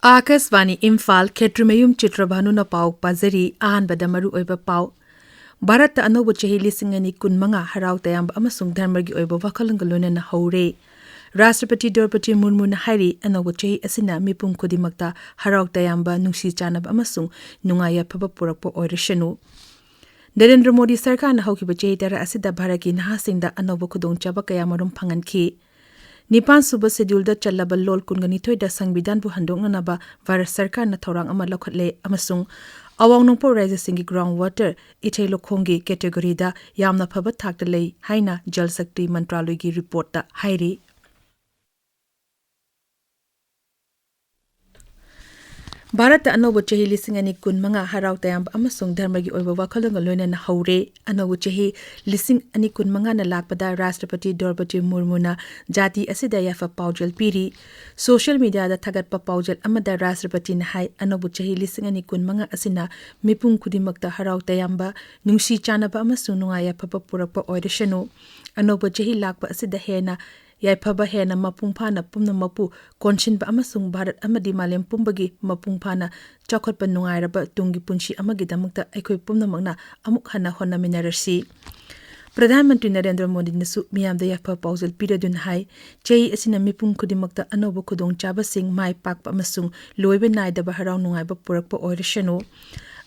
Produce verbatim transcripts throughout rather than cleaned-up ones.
ꯑꯥꯀꯥꯁꯕꯥꯅꯤ ꯏꯝꯐꯥꯜ, ꯈꯦꯇ꯭ꯔꯤꯃꯌꯨꯝ ꯆꯤꯇ꯭ꯔꯚꯥꯅꯨꯅ ꯄꯥꯎ ꯄꯥꯖꯔꯤ꯫ ꯑꯍꯥꯟꯕꯗ ꯃꯔꯨꯑꯣꯏꯕ ꯄꯥꯎ꯫ ꯚꯥꯔꯠꯇ ꯑꯅꯧꯕ ꯆꯍꯤ ꯂꯤꯁꯤꯡ ꯑꯅꯤ ꯀꯨꯟꯃꯉꯥ ꯍꯔꯥꯎ ꯇꯌꯥꯝꯕ ꯑꯃꯁꯨꯡ ꯙꯔꯃꯒꯤ ꯑꯣꯏꯕ ꯋꯥꯈꯜꯂꯣꯟꯒ ꯂꯣꯏꯅꯅ ꯍꯧꯔꯦ꯫ ꯔꯥꯁꯇ꯭ꯔꯄꯇꯤ ꯗ꯭ꯔꯧꯄꯗꯤ ꯃꯨꯔꯃꯨꯅ ꯍꯥꯏꯔꯤ, ꯑꯅꯧꯕ ꯆꯍꯤ ꯑꯁꯤꯅ ꯃꯤꯄꯨꯝ ꯈꯨꯗꯤꯡꯃꯛꯇ ꯍꯔꯥꯎ ꯇꯌꯥꯝꯕ, ꯅꯨꯡꯁꯤ ꯆꯥꯟꯅꯕ ꯑꯃꯁꯨꯡ ꯅꯨꯡꯉꯥꯏ ꯌꯥꯏꯐꯕ ꯄꯨꯔꯛꯄ ꯑꯣꯏꯔꯁꯅꯨ꯫ ꯅꯔꯦꯟꯗ꯭ꯔ ꯃꯣꯗꯤ ꯁꯔꯀꯥꯔꯅ ꯍꯧꯈꯤꯕ ꯆꯍꯤ ꯇꯔꯥ ꯑꯁꯤꯗ ꯚꯥꯔꯠꯀꯤ ꯅꯍꯥꯁꯤꯡꯗ ꯑꯅꯧꯕ ꯈꯨꯗꯣꯡꯆꯥꯕ ꯀꯌꯥꯃꯔꯨꯝ ꯐꯪꯍꯟꯈꯤ꯫ ꯅꯤꯄꯥꯟ ꯁꯨꯕ ꯁꯦꯗ꯭ꯌꯨꯜꯗ ꯆꯜꯂꯕ ꯂꯣꯜ ꯀꯨꯟꯒ ꯅꯤꯊꯣꯏꯗ ꯁꯪꯕꯤꯙꯥꯟꯕꯨ ꯍꯟꯗꯣꯛꯅꯅꯕ ꯚꯥꯔꯠ ꯁꯔꯀꯥꯔꯅ ꯊꯧꯔꯥꯡ ꯑꯃ ꯂꯧꯈꯠꯂꯦ ꯑꯃꯁꯨꯡ ꯑꯋꯥꯡ ꯅꯣꯡꯄꯣꯛ ꯔꯥꯖ꯭ꯌꯁꯤꯡꯒꯤ ground water, ꯏꯊꯩ ꯂꯧꯈꯣꯡꯒꯤ categoryꯗ ꯌꯥꯝꯅ ꯐꯕ ꯊꯥꯛꯇ ꯂꯩ ꯍꯥꯏꯅ ꯖꯜ ꯁꯛꯇꯤ ꯃꯟꯇ꯭ꯔꯥꯂꯣꯏꯒꯤ ꯔꯤꯄꯣꯔꯠꯇ ꯍꯥꯏꯔꯤ꯫ ꯚꯥꯔꯠꯇ ꯑꯅꯧꯕ ꯆꯍꯤ ꯂꯤꯁꯤꯡ ꯑꯅꯤ ꯀꯨꯟꯃꯉꯥ ꯍꯔꯥꯎ ꯇꯌꯥꯝꯕ ꯑꯃꯁꯨꯡ ꯙꯔꯃꯒꯤ ꯑꯣꯏꯕ ꯋꯥꯈꯜꯂꯣꯟꯒ ꯂꯣꯏꯅꯅ ꯍꯧꯔꯦ꯫ ꯑꯅꯧꯕ ꯆꯍꯤ ꯂꯤꯁꯤꯡ ꯑꯅꯤ ꯀꯨꯟꯃꯉꯥꯅ ꯂꯥꯛꯄꯗ ꯔꯥꯁꯇ꯭ꯔꯄꯇꯤ ꯗ꯭ꯔꯧꯄꯗꯤ ꯃꯨꯔꯃꯨꯅ ꯖꯥꯇꯤ ꯑꯁꯤꯗ ꯌꯥꯏꯐ ꯄꯥꯎꯖꯦꯜ ꯄꯤꯔꯤ꯫ Social mediaꯗ ꯊꯥꯒꯠꯄ ꯄꯥꯎꯖꯦꯜ ꯑꯃꯗ ꯔꯥꯁꯇ꯭ꯔꯄꯇꯤꯅ ꯍꯥꯏ, ꯑꯅꯧꯕ ꯆꯍꯤ ꯂꯤꯁꯤꯡ ꯑꯅꯤ ꯀꯨꯟꯃꯉꯥ ꯑꯁꯤꯅ ꯃꯤꯄꯨꯝ ꯈꯨꯗꯤꯡꯃꯛꯇ ꯍꯔꯥꯎ ꯇꯌꯥꯝꯕ, ꯅꯨꯡꯁꯤ ꯆꯥꯟꯅꯕ ꯑꯃꯁꯨꯡ ꯅꯨꯡꯉꯥꯏ ꯌꯥꯏꯐꯕ ꯄꯨꯔꯛꯄ ꯑꯣꯏꯔꯁꯅꯨ꯫ ꯑꯅꯧꯕ ꯆꯍꯤ ꯂꯥꯛꯄ ꯑꯁꯤꯗ ꯍꯦꯟꯅ ꯌꯥꯏꯐꯕ, ꯍꯦꯟꯅ ꯃꯄꯨꯡ ꯐꯥꯅ ꯄꯨꯝꯅꯃꯛꯄꯨ ꯀꯣꯟꯁꯤꯟꯕ ꯑꯃꯁꯨꯡ ꯚꯥꯔꯠ ꯑꯃꯗꯤ ꯃꯥꯂꯦꯝ ꯄꯨꯝꯕꯒꯤ ꯃꯄꯨꯡ ꯐꯥꯅ ꯆꯥꯎꯈꯠꯄ ꯅꯨꯡꯉꯥꯏꯔꯕ ꯇꯨꯡꯒꯤ ꯄꯨꯟꯁꯤ ꯑꯃꯒꯤꯗꯃꯛꯇ ꯑꯩꯈꯣꯏ ꯄꯨꯝꯅꯃꯛꯅ ꯑꯃꯨꯛ ꯍꯟꯅ ꯍꯣꯠꯅꯃꯤꯟꯅꯔꯁꯤ꯫ ꯄ꯭ꯔꯙꯥꯟ ꯃꯟꯇ꯭ꯔꯤ ꯅꯔꯦꯟꯗ꯭ꯔ ꯃꯣꯗꯤꯅꯁꯨ ꯃꯤꯌꯥꯝꯗ ꯌꯥꯏꯐ ꯄꯥꯎꯖꯦꯜ ꯄꯤꯔꯗꯨꯅ ꯍꯥꯏ, ꯆꯍꯤ ꯑꯁꯤꯅ ꯃꯤꯄꯨꯝ ꯈꯨꯗꯤꯡꯃꯛꯇ ꯑꯅꯧꯕ ꯈꯨꯗꯣꯡꯆꯥꯕꯁꯤꯡ, ꯃꯥꯏ ꯄꯥꯛꯄ ꯑꯃꯁꯨꯡ ꯂꯣꯏꯕ ꯅꯥꯏꯗꯕ ꯍꯔꯥꯎ ꯅꯨꯡꯉꯥꯏꯕ ꯄꯨꯔꯛꯄ ꯑꯣꯏꯔꯁꯅꯨ꯫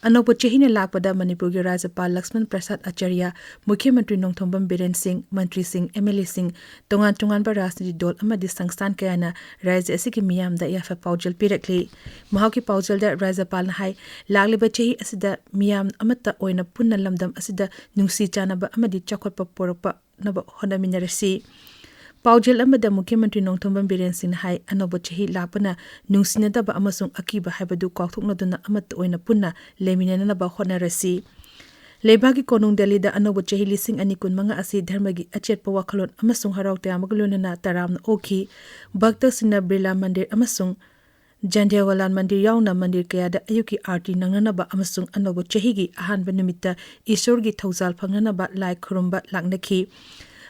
ꯑꯅꯧꯕ ꯆꯍꯤꯅ ꯂꯥꯛꯄꯗ ꯃꯅꯤꯄꯨꯔꯒꯤ ꯔꯥꯖ꯭ꯌꯄꯥꯜ ꯂꯛꯁꯃꯟ ꯄ꯭ꯔꯁꯥꯗ ꯑꯥꯆꯥꯔꯌ, ꯃꯨꯈ꯭ꯌ ꯃꯟꯇ꯭ꯔꯤ ꯅꯣꯡꯊꯣꯝꯕꯝ ꯕꯤꯔꯦꯟ ꯁꯤꯡ, ꯃꯟꯇ꯭ꯔꯤꯁꯤꯡ, MLAꯁꯤꯡ, ꯇꯣꯉꯥꯟ ꯇꯣꯉꯥꯟꯕ ꯔꯥꯖꯅꯤꯇꯤ ꯗꯣꯜ ꯑꯃꯗꯤ ꯁꯪꯁꯊꯥꯟ ꯀꯌꯥꯅ ꯔꯥꯖ꯭ꯌ ꯑꯁꯤꯒꯤ ꯃꯤꯌꯥꯝꯗ ꯌꯥꯏꯐ ꯄꯥꯎꯖꯦꯜ ꯄꯤꯔꯛꯂꯤ꯫ ꯃꯍꯥꯛꯀꯤ ꯄꯥꯎꯖꯦꯜꯗ ꯔꯥꯖ꯭ꯌꯄꯥꯜꯅ ꯍꯥꯏ, ꯂꯥꯛꯂꯤꯕ ꯆꯍꯤ ꯑꯁꯤꯗ ꯃꯤꯌꯥꯝ ꯑꯃꯠꯇ ꯑꯣꯏꯅ ꯄꯨꯟꯅ ꯂꯝꯗꯝ ꯑꯁꯤꯗ ꯅꯨꯡꯁꯤ ꯆꯥꯟꯅꯕ ꯑꯃꯗꯤ ꯆꯥꯎꯈꯠꯄ ꯄꯨꯔꯛꯄ ꯅꯕ ꯍꯣꯠꯅꯃꯤꯟꯅꯔꯁꯤ꯫ ꯄꯥꯎꯖꯦꯜ ꯑꯃꯗ ꯃꯨꯈ꯭ꯌ ꯃꯟꯇ꯭ꯔꯤ ꯅꯣꯡꯊꯣꯝꯕꯝ ꯕꯤꯔꯦꯟ ꯁꯤꯡꯅ ꯍꯥꯏ, ꯑꯅꯧꯕ ꯆꯍꯤ ꯂꯥꯛꯄꯅ ꯅꯨꯡꯁꯤꯅꯗꯕ ꯑꯃꯁꯨꯡ ꯑꯀꯤꯕ ꯍꯥꯏꯕꯗꯨ ꯀꯥꯎꯊꯣꯛꯅꯗꯨꯅ ꯑꯃꯠꯇ ꯑꯣꯏꯅ ꯄꯨꯟꯅ ꯂꯩꯃꯤꯟꯅꯅꯕ ꯍꯣꯠꯅꯔꯁꯤ꯫ ꯂꯩꯕꯥꯛꯀꯤ ꯀꯣꯅꯨꯡ ꯗꯦꯜꯂꯤꯗ ꯑꯅꯧꯕ ꯆꯍꯤ ꯂꯤꯁꯤꯡ ꯑꯅꯤ ꯀꯨꯟꯃꯉꯥ ꯑꯁꯤ ꯙꯔꯃꯒꯤ ꯑꯆꯦꯠꯄ ꯋꯥꯈꯜꯂꯣꯟ ꯑꯃꯁꯨꯡ ꯍꯔꯥꯎ ꯇꯌꯥꯝꯕꯒ ꯂꯣꯏꯅꯅ ꯇꯔꯥꯝꯅ ꯑꯣꯛꯈꯤ꯫ ꯚꯛꯇꯁꯤꯡꯅ ꯕꯤꯔꯂꯥ ꯃꯟꯗꯤꯔ ꯑꯃꯁꯨꯡ ꯖꯟꯙ꯭ꯌꯥꯋꯥꯂꯥꯟ ꯃꯟꯗꯤꯔ ꯌꯥꯎꯅ ꯃꯟꯗꯤꯔ ꯀꯌꯥꯗ ꯑꯌꯨꯛꯀꯤ ꯑꯥꯔꯇꯤ ꯅꯪꯅꯅꯕ ꯑꯃꯁꯨꯡ ꯑꯅꯧꯕ ꯆꯍꯤꯒꯤ ꯑꯍꯥꯟꯕ ꯅꯨꯃꯤꯠꯇ ꯏꯁꯣꯔꯒꯤ ꯊꯧꯖꯥꯜ ꯐꯪꯅꯅꯕ ꯂꯥꯏ ꯈꯨꯔꯨꯝꯕ ꯂꯥꯛꯅꯈꯤ꯫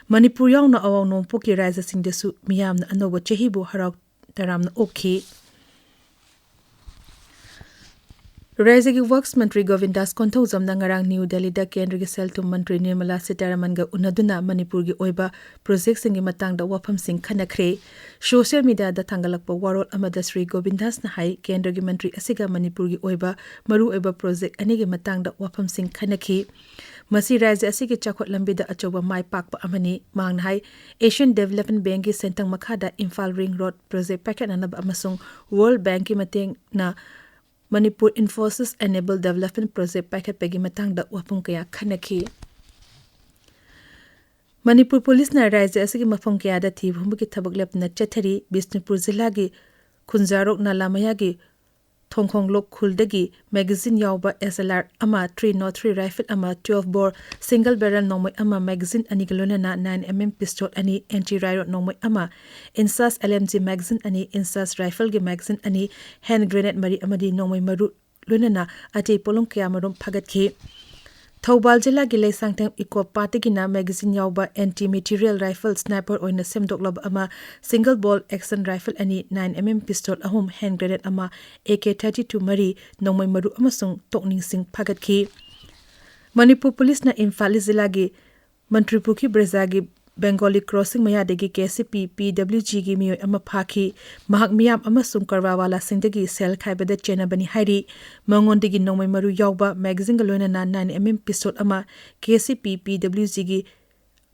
ꯃꯅꯤꯄꯨꯔ ꯌꯥꯎꯅ ꯑꯋꯥꯡ ꯅꯣꯡꯄꯣꯛꯀꯤ ꯔꯥꯖ꯭ꯌꯁꯤꯡꯗꯁꯨ ꯃꯤꯌꯥꯝꯅ ꯑꯅꯧꯕ ꯆꯍꯤꯕꯨ ꯍꯔꯥꯎ ꯇꯔꯥꯝꯅ ꯑꯣꯛꯈꯤ꯫ ꯔꯥꯖ꯭ꯌꯒꯤ ꯋꯔꯛꯁ ꯃꯟꯇ꯭ꯔꯤ ꯒꯣꯕꯤꯟꯗꯥꯁ ꯀꯣꯟꯊꯧꯖꯝꯅ ꯉꯔꯥꯡ ꯅ꯭ꯌꯨ ꯗꯦꯜꯂꯤꯗ ꯀꯦꯟꯗ꯭ꯔꯒꯤ ꯁꯦꯜ ꯊꯨꯝ ꯃꯟꯇ꯭ꯔꯤ ꯅꯤꯔꯃꯂꯥ ꯁꯤꯇꯥꯔꯥꯃꯟꯒ ꯎꯅꯗꯨꯅ ꯃꯅꯤꯄꯨꯔꯒꯤ ꯑꯣꯏꯕ ꯄ꯭ꯔꯣꯖꯦꯛꯁꯤꯡꯒꯤ ꯃꯇꯥꯡꯗ ꯋꯥꯐꯝꯁꯤꯡ ꯈꯟꯅꯈ꯭ꯔꯦ꯫ ꯁꯣꯁꯤꯌꯦꯜ ꯃꯤꯗꯤꯌꯥꯗ ꯊꯥꯡꯒꯠꯂꯛꯄ ꯋꯥꯔꯣꯜ ꯑꯃꯗ ꯁ꯭ꯔꯤ ꯒꯣꯕꯤꯟꯗꯥꯁꯅ ꯍꯥꯏ, ꯀꯦꯟꯗ꯭ꯔꯒꯤ ꯃꯟꯇ꯭ꯔꯤ ꯑꯁꯤꯒ ꯃꯅꯤꯄꯨꯔꯒꯤ ꯑꯣꯏꯕ ꯃꯔꯨꯑꯣꯏꯕ ꯄ꯭ꯔꯣꯖꯦꯛ ꯑꯅꯤꯒꯤ ꯃꯇꯥꯡꯗ ꯋꯥꯐꯝꯁꯤꯡ ꯈꯟꯅꯈꯤ꯫ ꯃꯁꯤ ꯔꯥꯖ꯭ꯌ ꯑꯁꯤꯒꯤ ꯆꯥꯎꯈꯠ ꯂꯝꯕꯤꯗ ꯑꯆꯧꯕ ꯃꯥꯏ ꯄꯥꯛꯄ ꯑꯃꯅꯤ꯫ ꯃꯍꯥꯛꯅ ꯍꯥꯏ, ꯑꯦꯁꯤꯌꯥꯟ ꯗꯦꯕꯂꯞꯃꯦꯟ ꯕꯦꯡꯛꯀꯤ ꯁꯦꯟꯊꯪ ꯃꯈꯥꯗ ꯏꯝꯐꯥꯜ ꯔꯤꯡ ꯔꯣꯗ ꯄ꯭ꯔꯣꯖꯦꯛ ꯄꯥꯏꯈꯠꯅꯅꯕ ꯑꯃꯁꯨꯡ ꯋꯥꯔꯜꯗ ꯕꯦꯡꯛꯀꯤ ꯃꯇꯦꯡꯅ ꯃꯅꯤꯄꯨꯔ ꯏꯟꯐꯣꯁꯤꯁ ꯑꯦꯅꯦꯕꯜ ꯗꯦꯕꯂꯞꯃꯦꯟ ꯄ꯭ꯔꯣꯖꯦꯛ ꯄꯥꯏꯈꯠꯄꯒꯤ ꯃꯇꯥꯡꯗ ꯋꯥꯐꯝ ꯀꯌꯥ ꯈꯟꯅꯈꯤ꯫ ꯃꯅꯤꯄꯨꯔ ꯄꯨꯂꯤꯁꯅ ꯔꯥꯖ꯭ꯌ ꯑꯁꯤꯒꯤ ꯃꯐꯝ ꯀꯌꯥꯗ ꯊꯤꯕ ꯍꯨꯝꯕꯒꯤ ꯊꯕꯛ ꯂꯦꯞꯇꯅ ꯆꯠꯊꯔꯤ꯫ ꯕꯤꯁꯅꯨꯄꯨꯔ ꯖꯤꯂꯥꯒꯤ ꯈꯨꯟꯖꯥꯔꯣꯛ ꯅꯥꯂꯥ ꯃꯌꯥꯒꯤ ꯊꯣꯡꯈꯣꯡꯂꯣꯛ ꯈꯨꯜꯗꯒꯤ ꯃꯦꯒꯥꯖꯤꯟ ꯌꯥꯎꯕ ꯑꯦꯁ ꯑꯦꯜ ꯑꯥꯔ ꯑꯃ, ꯊ꯭ꯔꯤ ꯅꯣꯠ ꯊ꯭ꯔꯤ ꯔꯥꯏꯐꯜ ꯑꯃ, ꯇ꯭ꯋꯦꯜꯐ ꯕꯣꯔ ꯁꯤꯡꯒꯜ ꯕꯦꯔꯦꯜ ꯅꯣꯡꯃꯩ ꯑꯃ, ꯃꯦꯒꯥꯖꯤꯟ ꯑꯅꯤꯒ ꯂꯣꯏꯅꯅ ꯅꯥꯏꯟ ꯑꯦꯝ ꯑꯦꯝ ꯄꯤꯁꯇꯣꯜ ꯑꯅꯤ, ꯑꯦꯟꯇꯤ ꯔꯥꯏꯔꯣꯠ ꯅꯣꯡꯃꯩ ꯑꯃ, ꯏꯟꯁꯥꯁ ꯑꯦꯜ ꯑꯦꯝ ꯖꯤ ꯃꯦꯒꯥꯖꯤꯟ ꯑꯅꯤ, ꯏꯟꯁꯥꯁ ꯔꯥꯏꯐꯜꯒꯤ ꯃꯦꯒꯥꯖꯤꯟ ꯑꯅꯤ, ꯍꯦꯟ ꯒ꯭ꯔꯦꯅꯦꯗ ꯃꯔꯤ ꯑꯃꯗꯤ ꯅꯣꯡꯃꯩ ꯃꯔꯨ ꯂꯣꯏꯅꯅ ꯑꯇꯩ ꯄꯣꯠꯂꯝ ꯀꯌꯥꯃꯔꯨꯝ ꯐꯥꯒꯠꯈꯤ꯫ ꯊꯧꯕꯥꯜ ꯖꯤꯂꯥꯒꯤ ꯂꯩꯁꯥꯡꯊꯦꯝ ꯏꯀꯣ ꯄꯥꯠꯇꯒꯤꯅ ꯃꯦꯒꯥꯖꯤꯟ ꯌꯥꯎꯕ ꯑꯦꯟꯇꯤ ꯃꯦꯇꯤꯔꯤꯌꯦꯜ ꯔꯥꯏꯐꯜ ꯁ꯭ꯅꯥꯏꯄꯔ ꯑꯣꯏꯅ ꯁꯦꯝꯗꯣꯛꯂꯕ ꯑꯃ, ꯁꯤꯡꯒꯜ ꯕꯣꯜ ꯑꯦꯛꯁꯟ ꯔꯥꯏꯐꯜ ꯑꯅꯤ, ꯅꯥꯏꯟ ꯑꯦꯝ ꯑꯦꯝ ꯄꯤꯁꯇꯣꯜ ꯑꯍꯨꯝ, ꯍꯦꯟ ꯒ꯭ꯔꯦꯅꯦꯗ ꯑꯃ, ꯑꯦ ꯀꯦ ꯊꯥꯔꯇꯤ ꯇꯨ ꯃꯔꯤ, ꯅꯣꯡꯃꯩ ꯃꯔꯨ ꯑꯃꯁꯨꯡ ꯇꯣꯛꯅꯤꯡꯁꯤꯡ ꯐꯥꯒꯠꯈꯤ꯫ ꯃꯅꯤꯄꯨꯔ ꯄꯨꯂꯤꯁꯅ ꯏꯝꯐꯥꯜ ꯏꯁ ꯖꯤꯂꯥꯒꯤ Mantripukhri ꯕ꯭ꯔꯦꯖꯥꯒꯤ Bengali crossing ꯃꯌꯥꯗꯒꯤ K C ꯄꯤ ꯄꯤ ꯗꯕ꯭ꯂꯤꯎ ꯖꯤꯒꯤ ꯃꯤꯑꯣꯏ ꯑꯃ ꯐꯥꯈꯤ꯫ ꯃꯍꯥꯛ ꯃꯤꯌꯥꯝ ꯑꯃꯁꯨꯡ ꯀꯔꯕꯥꯔꯋꯥꯂꯥꯁꯤꯡꯗꯒꯤ ꯁꯦꯜ ꯈꯥꯏꯕꯗ ꯆꯦꯟꯅꯕꯅꯤ ꯍꯥꯏꯔꯤ꯫ ꯃꯉꯣꯟꯗꯒꯤ ꯅꯣꯡꯃꯩ ꯃꯔꯨ ꯌꯥꯎꯕ ꯃꯦꯒꯥꯖꯤꯟꯒ ꯂꯣꯏꯅꯅ ꯅꯥꯏꯟ ꯑꯦꯝ ꯑꯦꯝ ꯄꯤꯁꯇꯣꯜ ꯑꯃ, ꯀꯦ ꯁꯤ ꯄꯤ ꯄꯤ ꯗꯕ꯭ꯂꯤꯎ ꯖꯤꯒꯤ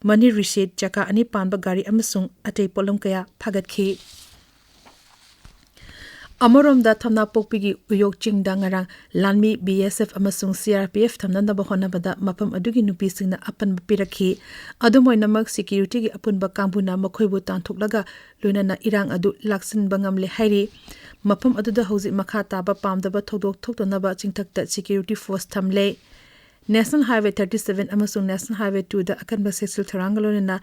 ꯃꯅꯤ ꯔꯤꯁꯤꯠ, ꯆꯀꯥ ꯑꯅꯤ ꯄꯥꯟꯕ ꯒꯥꯔꯤ ꯑꯃꯁꯨꯡ ꯑꯇꯩ ꯄꯣꯠꯂꯝ ꯀꯌꯥ ꯐꯥꯒꯠꯈꯤ꯫ ꯑꯃꯔꯣꯝꯗ, ꯊꯝꯅꯥꯄꯣꯛꯄꯤꯒꯤ ꯎꯌꯣꯛ ꯆꯤꯡꯗ ꯉꯔꯥꯡ ꯂꯥꯟꯃꯤ ꯕꯤ ꯑꯦꯁ ꯑꯦꯐ ꯑꯃꯁꯨꯡ ꯁꯤ ꯑꯥꯔ ꯄꯤ ꯑꯦꯐ ꯊꯝꯅꯅꯕ ꯍꯣꯠꯅꯕꯗ ꯃꯐꯝ ꯑꯗꯨꯒꯤ ꯅꯨꯄꯤꯁꯤꯡꯅ ꯑꯄꯟꯕ ꯄꯤꯔꯛꯈꯤ꯫ ꯑꯗꯨꯝ ꯑꯣꯏꯅꯃꯛ, ꯁꯦꯀ꯭ꯌꯨꯔꯤꯇꯤꯒꯤ ꯑꯄꯨꯟꯕ ꯀꯥꯡꯕꯨꯅ ꯃꯈꯣꯏꯕꯨ ꯇꯥꯟꯊꯣꯛꯂꯒ ꯂꯣꯏꯅꯅ ꯏꯔꯥꯡ ꯑꯗꯨ ꯂꯥꯛꯁꯤꯟꯕ ꯉꯝꯂꯦ ꯍꯥꯏꯔꯤ꯫ ꯃꯐꯝ ꯑꯗꯨꯗ ꯍꯧꯖꯤꯛ ꯃꯈꯥ ꯇꯥꯕ ꯄꯥꯝꯗꯕ ꯊꯧꯗꯣꯛ ꯊꯣꯛꯇꯅꯕ ꯆꯤꯡꯊꯛꯇ ꯁꯦꯀ꯭ꯌꯨꯔꯤꯇꯤ ꯐꯣꯔꯁ ꯊꯝꯂꯦ꯫ ꯅꯦꯁꯅꯦꯜ ꯍꯥꯏꯋꯦ ꯊꯥꯔꯇꯤ ꯁꯚꯦꯟ ꯑꯃꯁꯨꯡ ꯅꯦꯁꯅꯦꯜ ꯍꯥꯏꯋꯦ ꯇꯨꯗ ꯑꯀꯟꯕ ꯆꯦꯛꯁꯤꯜ ꯊꯧꯔꯥꯡꯒ ꯂꯣꯏꯅꯅ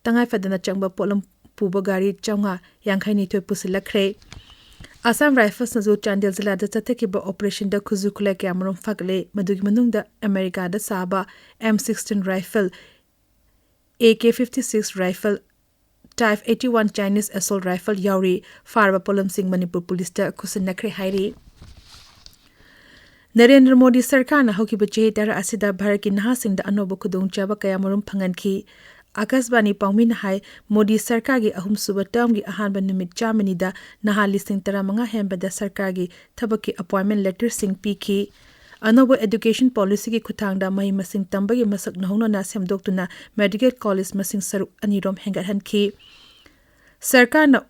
ꯇꯉꯥꯏ ꯐꯗꯅ ꯆꯪꯕ ꯄꯣꯠꯂꯝ ꯄꯨꯕ ꯒꯥꯔꯤ ꯆꯥꯝꯃꯉꯥ ꯌꯥꯡꯈꯩ ꯅꯤꯊꯣꯏ ꯄꯨꯁꯤꯜꯂꯛꯈ꯭ꯔꯦ꯫ ꯑꯁꯥꯝ ꯔꯥꯏꯐꯜꯁꯅꯁꯨ ꯆꯥꯟꯗꯦꯜ ꯖꯤꯂꯥꯗ ꯆꯠꯊꯈꯤꯕ ꯑꯣꯄꯔꯦꯁꯟꯗ ꯈꯨꯠꯁꯨ ꯈꯨꯠꯂꯥꯏ ꯀꯌꯥꯃꯔꯨꯝ ꯐꯥꯒꯠꯂꯦ꯫ ꯃꯗꯨꯒꯤ ꯃꯅꯨꯡꯗ ꯑꯃꯦꯔꯤꯀꯥꯗ ꯁꯥꯕ M sixteen rifle, A K fifty six rifle, type eighty one Chinese assault rifle ꯌꯥꯎꯔꯤ꯫ ꯐꯥꯔꯕ ꯄꯣꯠꯂꯝꯁꯤꯡ ꯃꯅꯤꯄꯨꯔ ꯄꯨꯂꯤꯁꯇ ꯈꯨꯠꯁꯤꯟꯅꯈ꯭ꯔꯦ ꯍꯥꯏꯔꯤ꯫ ꯅꯔꯦꯟꯗ꯭ꯔ ꯃꯣꯗꯤ ꯁꯔꯀꯥꯔꯅ ꯍꯧꯈꯤꯕ ꯆꯍꯤ ꯇꯔꯥ ꯑꯁꯤꯗ ꯚꯥꯔꯠꯀꯤ ꯅꯍꯥꯁꯤꯡꯗ ꯑꯅꯧꯕ ꯈꯨꯗꯣꯡꯆꯥꯕ ꯀꯌꯥꯃꯔꯨꯝ ꯐꯪꯍꯟꯈꯤ꯫ ꯑꯥꯀꯥꯁꯕꯥꯅꯤ ꯄꯥꯎꯃꯤꯅ ꯍꯥꯏ, ꯃꯣꯗꯤ ꯁꯔꯀꯥꯔꯒꯤ ꯑꯍꯨꯝꯁꯨꯕ ꯇꯔꯝꯒꯤ ꯑꯍꯥꯟꯕ ꯅꯨꯃꯤꯠ ꯆꯥꯝꯃꯅꯤꯗ ꯅꯍꯥ ꯂꯤꯁꯤꯡ ꯇꯔꯥꯃꯉꯥ ꯍꯦꯟꯕꯗ ꯁꯔꯀꯥꯔꯒꯤ ꯊꯕꯛꯀꯤ ꯑꯦꯄꯣꯏꯟꯃꯦꯟ ꯂꯦꯇꯔꯁꯤꯡ ꯄꯤꯈꯤ꯫ ꯑꯅꯧꯕ ꯑꯦꯗꯨꯀꯦꯁꯟ ꯄꯣꯂꯤꯁꯤꯒꯤ ꯈꯨꯠꯊꯥꯡꯗ ꯃꯍꯩ ꯃꯁꯤꯡ ꯇꯝꯕꯒꯤ ꯃꯁꯛ ꯅꯧꯍꯧꯅꯅ ꯁꯦꯝꯗꯣꯛꯇꯨꯅ ꯃꯦꯗꯤꯀꯦꯜ ꯀꯣꯂꯦꯖ ꯃꯁꯤꯡ ꯁꯔꯨꯛ ꯑꯅꯤꯔꯣꯝ ꯍꯦꯟꯒꯠꯍꯟꯈꯤ꯫ ꯁꯔꯀꯥꯔꯅ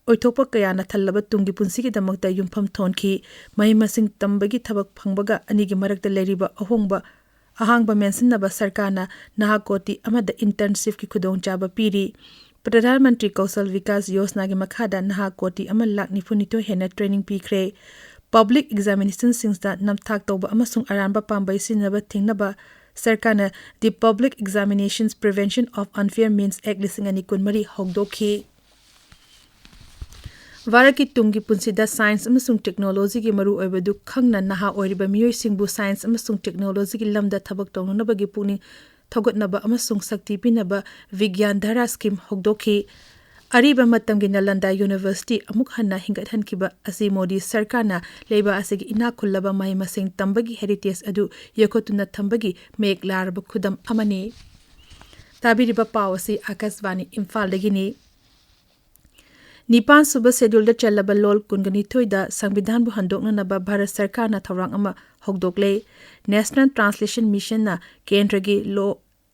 ꯑꯣꯏꯊꯣꯛꯄ ꯀꯌꯥꯅ ꯊꯜꯂꯕ ꯇꯨꯡꯒꯤ ꯄꯨꯟꯁꯤꯒꯤꯗꯃꯛꯇ ꯌꯨꯝꯐꯝ ꯊꯣꯟꯈꯤ꯫ ꯃꯍꯩ ꯃꯁꯤꯡ ꯇꯝꯕꯒꯤ ꯊꯕꯛ ꯐꯪꯕꯒ ꯑꯅꯤꯒꯤ ꯃꯔꯛꯇ ꯂꯩꯔꯤꯕ ꯑꯍꯣꯡꯕ, ꯑꯍꯥꯡꯕ ꯃꯦꯟꯁꯤꯟꯅꯕ ꯁꯔꯀꯥꯔꯅ ꯅꯍꯥ ꯀꯣꯇꯤ ꯑꯃꯗ ꯏꯟꯇꯔꯟꯁꯤꯞꯀꯤ ꯈꯨꯗꯣꯡꯆꯥꯕ ꯄꯤꯔꯤ꯫ ꯄ꯭ꯔꯙꯥꯟ ꯃꯟꯇ꯭ꯔꯤ ꯀꯧꯁꯜ ꯚꯤꯀꯥꯁ ꯌꯣꯖꯅꯥꯒꯤ ꯃꯈꯥꯗ ꯅꯍꯥ ꯀꯣꯇꯤ ꯑꯃ ꯂꯥꯈ ꯅꯤꯐꯨꯅꯤꯊꯣꯏ ꯍꯦꯟꯅ ꯇ꯭ꯔꯦꯅꯤꯡ ꯄꯤꯈ꯭ꯔꯦ꯫ ꯄꯕ꯭ꯂꯤꯛ ꯑꯦꯛꯖꯥꯃꯤꯅꯦꯁꯟꯁꯤꯡꯗ ꯅꯝꯊꯥꯛ ꯇꯧꯕ ꯑꯃꯁꯨꯡ ꯑꯔꯥꯟꯕ ꯄꯥꯝꯕꯩ ꯁꯤꯖꯤꯟꯅꯕ ꯊꯤꯡꯅꯕ ꯁꯔꯀꯥꯔꯅ The Public Examinations Prevention of Unfair Means Act ꯂꯤꯁꯤꯡ ꯑꯅꯤ ꯀꯨꯟꯃꯔꯤ ꯍꯧꯗꯣꯛꯈꯤ꯫ ꯚꯥꯔꯠꯀꯤ ꯇꯨꯡꯒꯤ ꯄꯨꯟꯁꯤꯗ ꯁꯥꯏꯟꯁ ꯑꯃꯁꯨꯡ ꯇꯦꯛꯅꯣꯂꯣꯖꯤꯒꯤ ꯃꯔꯨꯑꯣꯏꯕꯗꯨ ꯈꯪꯅ ꯅꯍꯥ ꯑꯣꯏꯔꯤꯕ ꯃꯤꯑꯣꯏꯁꯤꯡꯕꯨ ꯁꯥꯏꯟꯁ ꯑꯃꯁꯨꯡ ꯇꯦꯛꯅꯣꯂꯣꯖꯤꯒꯤ ꯂꯝꯗ ꯊꯕꯛ ꯇꯧꯅꯅꯕꯒꯤ ꯄꯨꯛꯅꯤꯡ ꯊꯧꯒꯠꯅꯕ ꯑꯃꯁꯨꯡ ꯁꯛꯇꯤ ꯄꯤꯅꯕ ꯕꯤꯒ꯭ꯌꯥꯟ ꯙꯥꯔꯥ ꯁ꯭ꯀꯤꯝ ꯍꯧꯗꯣꯛꯈꯤ꯫ ꯑꯔꯤꯕ ꯃꯇꯝꯒꯤ ꯅꯥꯂꯟꯗꯥ ꯌꯨꯅꯤꯚꯔꯁꯤꯇꯤ ꯑꯃꯨꯛ ꯍꯟꯅ ꯍꯤꯡꯒꯠꯍꯟꯈꯤꯕ ꯑꯁꯤ ꯃꯣꯗꯤ ꯁꯔꯀꯥꯔꯅ ꯂꯩꯕꯥꯛ ꯑꯁꯤꯒꯤ ꯏꯅꯥꯛ ꯈꯨꯜꯂꯕ ꯃꯍꯩ ꯃꯁꯤꯡ ꯇꯝꯕꯒꯤ ꯍꯦꯔꯤꯇꯦꯖ ꯑꯗꯨ ꯌꯣꯛꯈꯠꯇꯨꯅ ꯊꯝꯕꯒꯤ ꯃꯌꯦꯛ ꯂꯥꯔꯕ ꯈꯨꯗꯝ ꯑꯃꯅꯤ꯫ ꯇꯥꯕꯤꯔꯤꯕ ꯄꯥꯎ ꯑꯁꯤ ꯑꯥꯀꯥꯁꯕꯥꯅꯤ ꯏꯝꯐꯥꯜꯗꯒꯤꯅꯤ꯫ ꯅꯤꯄꯥꯟ ꯁꯨꯕ ꯁꯦꯗ꯭ꯌꯨꯜꯗ ꯆꯜꯂꯕ ꯂꯣꯜ ꯀꯨꯟꯒ ꯅꯤꯊꯣꯏꯗ ꯁꯪꯕꯤꯙꯥꯟꯕꯨ ꯍꯟꯗꯣꯛꯅꯅꯕ ꯚꯥꯔꯠ ꯁꯔꯀꯥꯔꯅ ꯊꯧꯔꯥꯡ ꯑꯃ ꯍꯧꯗꯣꯛꯂꯦ꯫ ꯅꯦꯁꯅꯦꯜ ꯇ꯭ꯔꯥꯟꯁꯂꯦꯁꯟ ꯃꯤꯁꯟꯅ ꯀꯦꯟꯗ꯭ꯔꯒꯤ ꯂꯣ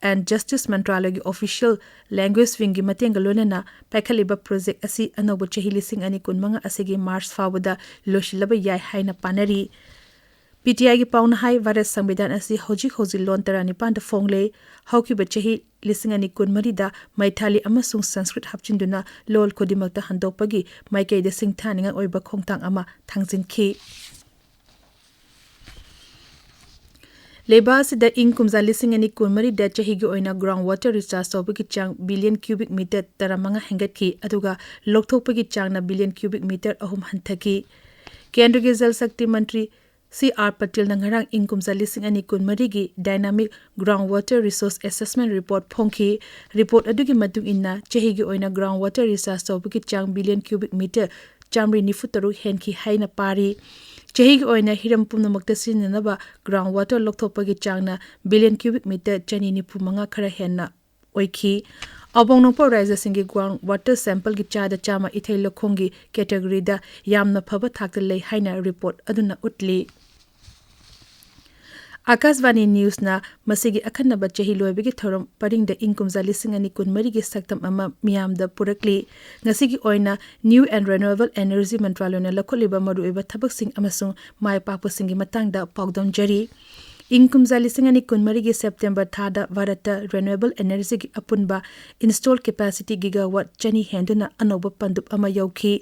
ꯑꯦꯟ ꯖꯁꯇꯤꯁ ꯃꯟꯇ꯭ꯔꯥꯂꯌꯒꯤ ꯑꯣꯐꯤꯁꯤꯌꯦꯜ ꯂꯦꯡꯒ꯭ꯋꯦꯖ ꯋꯤꯡꯒꯤ ꯃꯇꯦꯡꯒ ꯂꯣꯏꯅꯅ ꯄꯥꯏꯈꯠꯂꯤꯕ ꯄ꯭ꯔꯣꯖꯦꯛ ꯑꯁꯤ ꯑꯅꯧꯕ ꯆꯍꯤ ꯂꯤꯁꯤꯡ ꯑꯅꯤ ꯀꯨꯟꯃꯉꯥ ꯑꯁꯤꯒꯤ ꯃꯥꯔꯆ ꯐꯥꯎꯕꯗ ꯂꯣꯏꯁꯤꯜꯂꯕ ꯌꯥꯏ ꯍꯥꯏꯅ ꯄꯥꯅꯔꯤ꯫ ꯄꯤ ꯇꯤ ꯑꯥꯏꯒꯤ ꯄꯥꯎꯅ ꯍꯥꯏ, ꯚꯥꯔꯠ ꯁꯪꯕꯤꯙꯥꯟ ꯑꯁꯤ ꯍꯧꯖꯤꯛ ꯍꯧꯖꯤꯛ ꯂꯣꯟ ꯇꯔꯥꯅꯤꯄꯥꯟꯗ ꯐꯣꯡꯂꯦ꯫ ꯍꯧꯈꯤꯕ ꯆꯍꯤ ꯂꯤꯁꯤꯡ ꯑꯅꯤ ꯀꯨꯟꯃꯔꯤꯗ ꯃꯩꯊꯥꯂꯤ ꯑꯃꯁꯨꯡ ꯁꯪꯁꯀ꯭ꯔꯤꯠ ꯍꯥꯞꯆꯤꯟꯗꯨꯅ ꯂꯣꯜ ꯈꯨꯗꯤꯡꯃꯛꯇ ꯍꯟꯗꯣꯛꯄꯒꯤ ꯃꯥꯏꯀꯩꯗ ꯁꯤꯡꯊꯥꯅꯤꯡꯉꯥꯏ ꯑꯣꯏꯕ ꯈꯣꯡꯊꯥꯡ ꯑꯃ ꯊꯥꯡꯖꯤꯟꯈꯤ꯫ ꯂꯩꯕꯥꯛ ꯑꯁꯤꯗ ꯏꯪ ꯀꯨꯝꯖꯥ ꯂꯤꯁꯤꯡ ꯑꯅꯤ ꯀꯨꯟꯃꯔꯤꯗ ꯆꯍꯤꯒꯤ ꯑꯣꯏꯅ ground water recharge ꯇꯧꯕꯒꯤ ꯆꯥꯡ billion cubic meter ꯇꯔꯥꯃꯉꯥ ꯍꯦꯟꯒꯠꯈꯤ, ꯑꯗꯨꯒ ꯂꯧꯊꯣꯛꯄꯒꯤ ꯆꯥꯡꯅ billion cubic meter ꯑꯍꯨꯝ ꯍꯟꯊꯈꯤ꯫ ꯀꯦꯟꯗ꯭ꯔꯒꯤ ꯖꯜ ꯁꯛꯇꯤ ꯃꯟꯇ꯭ꯔꯤ ꯁꯤ ꯑꯥꯔ ꯄꯇꯦꯜꯅ ꯉꯔꯥꯡ ꯏꯪ ꯀꯨꯝꯖꯥ ꯂꯤꯁꯤꯡ ꯑꯅꯤ ꯀꯨꯟꯃꯔꯤꯒꯤ Dynamic Ground Water Resource Assessment Report ꯐꯣꯡꯈꯤ꯫ ꯔꯤꯄꯣꯔꯠ ꯑꯗꯨꯒꯤ ꯃꯇꯨꯡ ꯏꯟꯅ, ꯆꯍꯤꯒꯤ ꯑꯣꯏꯅ ground water recharge ꯇꯧꯕꯒꯤ ꯆꯥꯡ billion cubic meter ꯆꯥꯃꯔꯤ ꯅꯤꯐꯨ ꯇꯔꯨꯛ ꯍꯦꯟꯈꯤ ꯍꯥꯏꯅ ꯄꯥꯔꯤ꯫ ꯆꯍꯤꯒꯤ ꯑꯣꯏꯅ ꯍꯤꯔꯝ ꯄꯨꯝꯅꯃꯛꯇ ꯁꯤꯖꯤꯟꯅꯅꯕ ground water ꯂꯧꯊꯣꯛꯄꯒꯤ ꯆꯥꯡꯅ billion cubic meter ꯆꯅꯤ ꯅꯤꯐꯨ ꯃꯉꯥ ꯈꯔ ꯍꯦꯟꯅ ꯑꯣꯏꯈꯤ꯫ ꯑꯋꯥꯡ ꯅꯣꯡꯄꯣꯛ ꯔꯥꯖ꯭ꯌꯁꯤꯡꯒꯤ ground water sampleꯒꯤ ꯆꯥꯗ ꯆꯥꯝꯃ ꯏꯊꯩ ꯂꯧꯈꯣꯡꯒꯤ categoryꯗ ꯌꯥꯝꯅ ꯐꯕ ꯊꯥꯛꯇ ꯂꯩ ꯍꯥꯏꯅ report ꯑꯗꯨꯅ ꯎꯠꯂꯤ꯫ ꯑꯥꯀꯥꯁꯕꯥꯅꯤ ꯅ꯭ꯌꯨꯁꯅ ꯃꯁꯤꯒꯤ ꯑꯈꯟꯅꯕ ꯆꯍꯤ ꯂꯣꯏꯕꯒꯤ ꯊꯧꯔꯝ ꯄꯔꯤꯡꯗ ꯏꯪ ꯀꯨꯝꯖꯥ ꯂꯤꯁꯤꯡ ꯑꯅꯤ ꯀꯨꯟꯃꯔꯤꯒꯤ ꯁꯛꯇꯝ ꯑꯃ ꯃꯤꯌꯥꯝꯗ ꯄꯨꯔꯛꯂꯤ꯫ ꯉꯁꯤꯒꯤ ꯑꯣꯏꯅ new and renewable energy ꯃꯟꯇ꯭ꯔꯥꯂꯣꯏꯅ ꯂꯧꯈꯠꯂꯤꯕ ꯃꯔꯨꯑꯣꯏꯕ ꯊꯕꯛꯁꯤꯡ ꯑꯃꯁꯨꯡ ꯃꯥꯏ ꯄꯥꯛꯄꯁꯤꯡꯒꯤ ꯃꯇꯥꯡꯗ ꯄꯥꯎꯗꯝꯖꯔꯤ꯫ ꯏꯪ ꯀꯨꯝꯖꯥ ꯂꯤꯁꯤꯡ ꯑꯅꯤ ꯀꯨꯟꯃꯔꯤꯒꯤ September ꯊꯥꯗ ꯚꯥꯔꯠꯇ renewable energyꯒꯤ ꯑꯄꯨꯟꯕ install capacity gigawatt ꯆꯅꯤ ꯍꯦꯟꯗꯨꯅ ꯑꯅꯧꯕ ꯄꯟꯗꯨꯞ ꯑꯃ ꯌꯧꯈꯤ꯫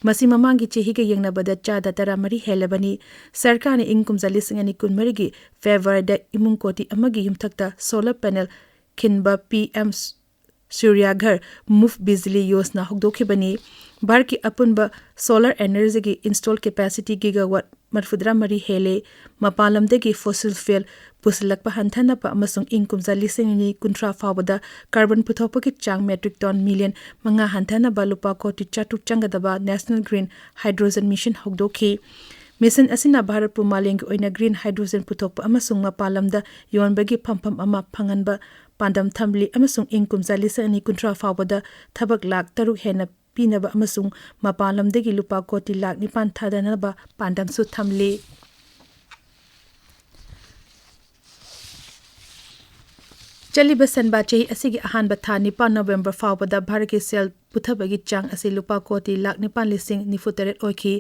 ꯃꯁꯤ ꯃꯃꯥꯡꯒꯤ ꯆꯍꯤꯒ ꯌꯦꯡꯅꯕꯗ ꯆꯥꯗ ꯇꯔꯥꯃꯔꯤ ꯍꯦꯜꯂꯕꯅꯤ꯫ ꯁꯔꯀꯥꯔꯅ ꯏꯪ ꯀꯨꯝꯖꯥ ꯂꯤꯁꯤꯡ ꯑꯅꯤ ꯀꯨꯟꯃꯔꯤꯒꯤ Februaryꯗ ꯏꯃꯨꯡ ꯀꯣꯇꯤ ꯑꯃꯒꯤ ꯌꯨꯝꯊꯛꯇ solar panel ꯈꯤꯟꯕ PM ꯁꯨꯔ꯭ꯌꯥꯘꯔ Muft Bijli Yojana ꯍꯧꯗꯣꯛꯈꯤꯕꯅꯤ꯫ ꯚꯥꯔꯠꯀꯤ ꯑꯄꯨꯟꯕ solar energyꯒꯤ install capacity gigawatt ꯃꯔꯤꯐꯨꯇꯔꯥꯃꯔꯤ ꯍꯦꯜꯂꯦ꯫ ꯃꯄꯥꯟ ꯂꯝꯗꯒꯤ fossil fuel ꯄꯨꯁꯤꯜꯂꯛꯄ ꯍꯟꯊꯅꯕ ꯑꯃꯁꯨꯡ ꯏꯪ ꯀꯨꯝꯖꯥ ꯂꯤꯁꯤꯡ ꯑꯅꯤ ꯀꯨꯟꯊ꯭ꯔꯥ ꯐꯥꯎꯕꯗ carbon ꯄꯨꯊꯣꯛꯄꯒꯤ ꯆꯥꯡ metric ton million ꯃꯉꯥ ꯍꯟꯊꯅꯕ ꯂꯨꯄꯥ ꯀꯣꯇꯤ ꯆꯥꯇ꯭ꯔꯨꯛ ꯆꯪꯒꯗꯕ National Green Hydrogen Mission ꯍꯧꯗꯣꯛꯈꯤ꯫ Mission ꯑꯁꯤꯅ ꯚꯥꯔꯠꯄꯨ ꯃꯥꯂꯦꯝꯒꯤ ꯑꯣꯏꯅ green hydrogen ꯄꯨꯊꯣꯛꯄ ꯑꯃꯁꯨꯡ ꯃꯄꯥꯟ ꯂꯝꯗ ꯌꯣꯟꯕꯒꯤ ꯐꯝꯐꯝ ꯑꯃ ꯐꯪꯍꯟꯕ ꯄꯥꯟꯗꯝ ꯊꯝꯂꯤ ꯑꯃꯁꯨꯡ ꯏꯪ ꯀꯨꯝꯖꯥ ꯂꯤꯁꯤꯡ ꯑꯅꯤ ꯀꯨꯟꯊ꯭ꯔꯥ ꯐꯥꯎꯕꯗ ꯊꯕꯛ ꯂꯥꯈ ꯇꯔꯨꯛ ꯍꯦꯟꯅ ꯄꯤꯅꯕ ꯑꯃꯁꯨꯡ ꯃꯄꯥꯟ ꯂꯝꯗꯒꯤ ꯂꯨꯄꯥ ꯀꯣꯇꯤ ꯂꯥꯈ ꯅꯤꯄꯥꯟ ꯊꯥꯗꯅꯕ ꯄꯥꯟꯗꯝꯁꯨ ꯊꯝꯂꯤ꯫ ꯆꯠꯂꯤꯕ ꯁꯟꯕꯥ ꯆꯍꯤ ꯑꯁꯤꯒꯤ ꯑꯍꯥꯟꯕ ꯊꯥ ꯅꯤꯄꯥꯟ November ꯐꯥꯎꯕꯗ ꯚꯥꯔꯠꯀꯤ ꯁꯦꯜ ꯄꯨꯊꯕꯒꯤ ꯆꯥꯡ ꯑꯁꯤ ꯂꯨꯄꯥ ꯀꯣꯇꯤ ꯂꯥꯈ ꯅꯤꯄꯥꯟ ꯂꯤꯁꯤꯡ ꯅꯤꯐꯨ ꯇꯔꯦꯠ ꯑꯣꯏꯈꯤ꯫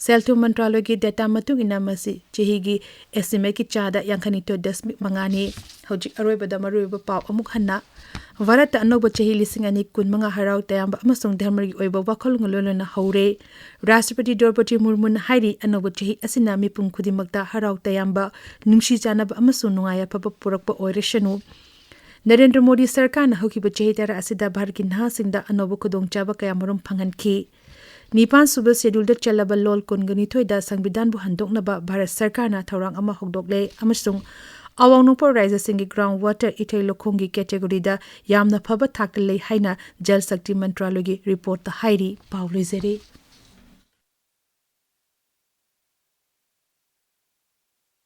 ꯁꯦꯜ ꯊꯨꯝ ꯃꯟꯇ꯭ꯔꯥꯂꯣꯏꯒꯤ data ꯃꯇꯨꯡ ꯏꯟꯅ ꯃꯁꯤ ꯆꯍꯤꯒꯤ estimateꯀꯤ ꯆꯥꯗ ꯌꯥꯡꯈꯩꯅꯤꯊꯣꯏ ꯗꯁꯃꯤꯛ ꯃꯉꯥꯅꯤ꯫ ꯍꯧꯖꯤꯛ ꯑꯔꯣꯏꯕꯗ ꯃꯔꯨꯑꯣꯏꯕ ꯄꯥꯎ ꯑꯃꯨꯛ ꯍꯟꯅ꯫ ꯚꯥꯔꯠꯇ ꯑꯅꯧꯕ ꯆꯍꯤ ꯂꯤꯁꯤꯡ ꯑꯅꯤ ꯀꯨꯟꯃꯉꯥ ꯍꯔꯥꯎ ꯇꯌꯥꯝꯕ ꯑꯃꯁꯨꯡ ꯙꯔꯃꯒꯤ ꯑꯣꯏꯕ ꯋꯥꯈꯜꯂꯣꯟꯒ ꯂꯣꯏꯅꯅ ꯍꯧꯔꯦ꯫ ꯔꯥꯁꯇ꯭ꯔꯄꯇꯤ ꯗ꯭ꯔꯧꯄꯗꯤ ꯃꯨꯔꯃꯨꯅ ꯍꯥꯏꯔꯤ, ꯑꯅꯧꯕ ꯆꯍꯤ ꯑꯁꯤꯅ ꯃꯤꯄꯨꯝ ꯈꯨꯗꯤꯡꯃꯛꯇ ꯍꯔꯥꯎ ꯇꯌꯥꯝꯕ, ꯅꯨꯡꯁꯤ ꯆꯥꯟꯅꯕ ꯑꯃꯁꯨꯡ ꯅꯨꯡꯉꯥꯏ ꯌꯥꯏꯐꯕ ꯄꯨꯔꯛꯄ ꯑꯣꯏꯔꯁꯅꯨ꯫ ꯅꯔꯦꯟꯗ꯭ꯔ ꯃꯣꯗꯤ ꯁꯔꯀꯥꯔꯅ ꯍꯧꯈꯤꯕ ꯆꯍꯤ ꯇꯔꯥ ꯑꯁꯤꯗ ꯚꯥꯔꯠꯀꯤ ꯅꯍꯥꯁꯤꯡꯗ ꯑꯅꯧꯕ ꯈꯨꯗꯣꯡꯆꯥꯕ ꯀꯌꯥꯃꯔꯨꯝ ꯐꯪꯍꯟꯈꯤ꯫ ꯅꯤꯄꯥꯟ ꯁꯨꯕ schedule ꯗ ꯆꯜꯂꯕ ꯂꯣꯜ ꯀꯨꯟꯒ ꯅꯤꯊꯣꯏꯗ ꯁꯪꯕꯤꯙꯥꯟꯕꯨ ꯍꯟꯗꯣꯛꯅꯕ ꯚꯥꯔꯠ ꯁꯔꯀꯥꯔꯅ ꯊꯧꯔꯥꯡ ꯑꯃ ꯍꯧꯗꯣꯛꯂꯦ ꯑꯃꯁꯨꯡ ꯑꯋꯥꯡ ꯅꯣꯡꯄꯣꯛ ꯔꯥꯖ꯭ꯌꯁꯤꯡꯒꯤ ground water ꯏꯊꯩ ꯂꯧꯈꯣꯡꯒꯤ category ꯗ ꯌꯥꯝꯅ ꯐꯕ ꯊꯥꯛꯇ ꯂꯩ ꯍꯥꯏꯅ ꯖꯜ ꯁꯛꯇꯤ ꯃꯟꯇ꯭ꯔꯥꯂꯣꯏꯒꯤ report ꯇ ꯍꯥꯏꯔꯤ꯫ ꯄꯥꯎ ꯂꯣꯏꯖꯔꯦ꯫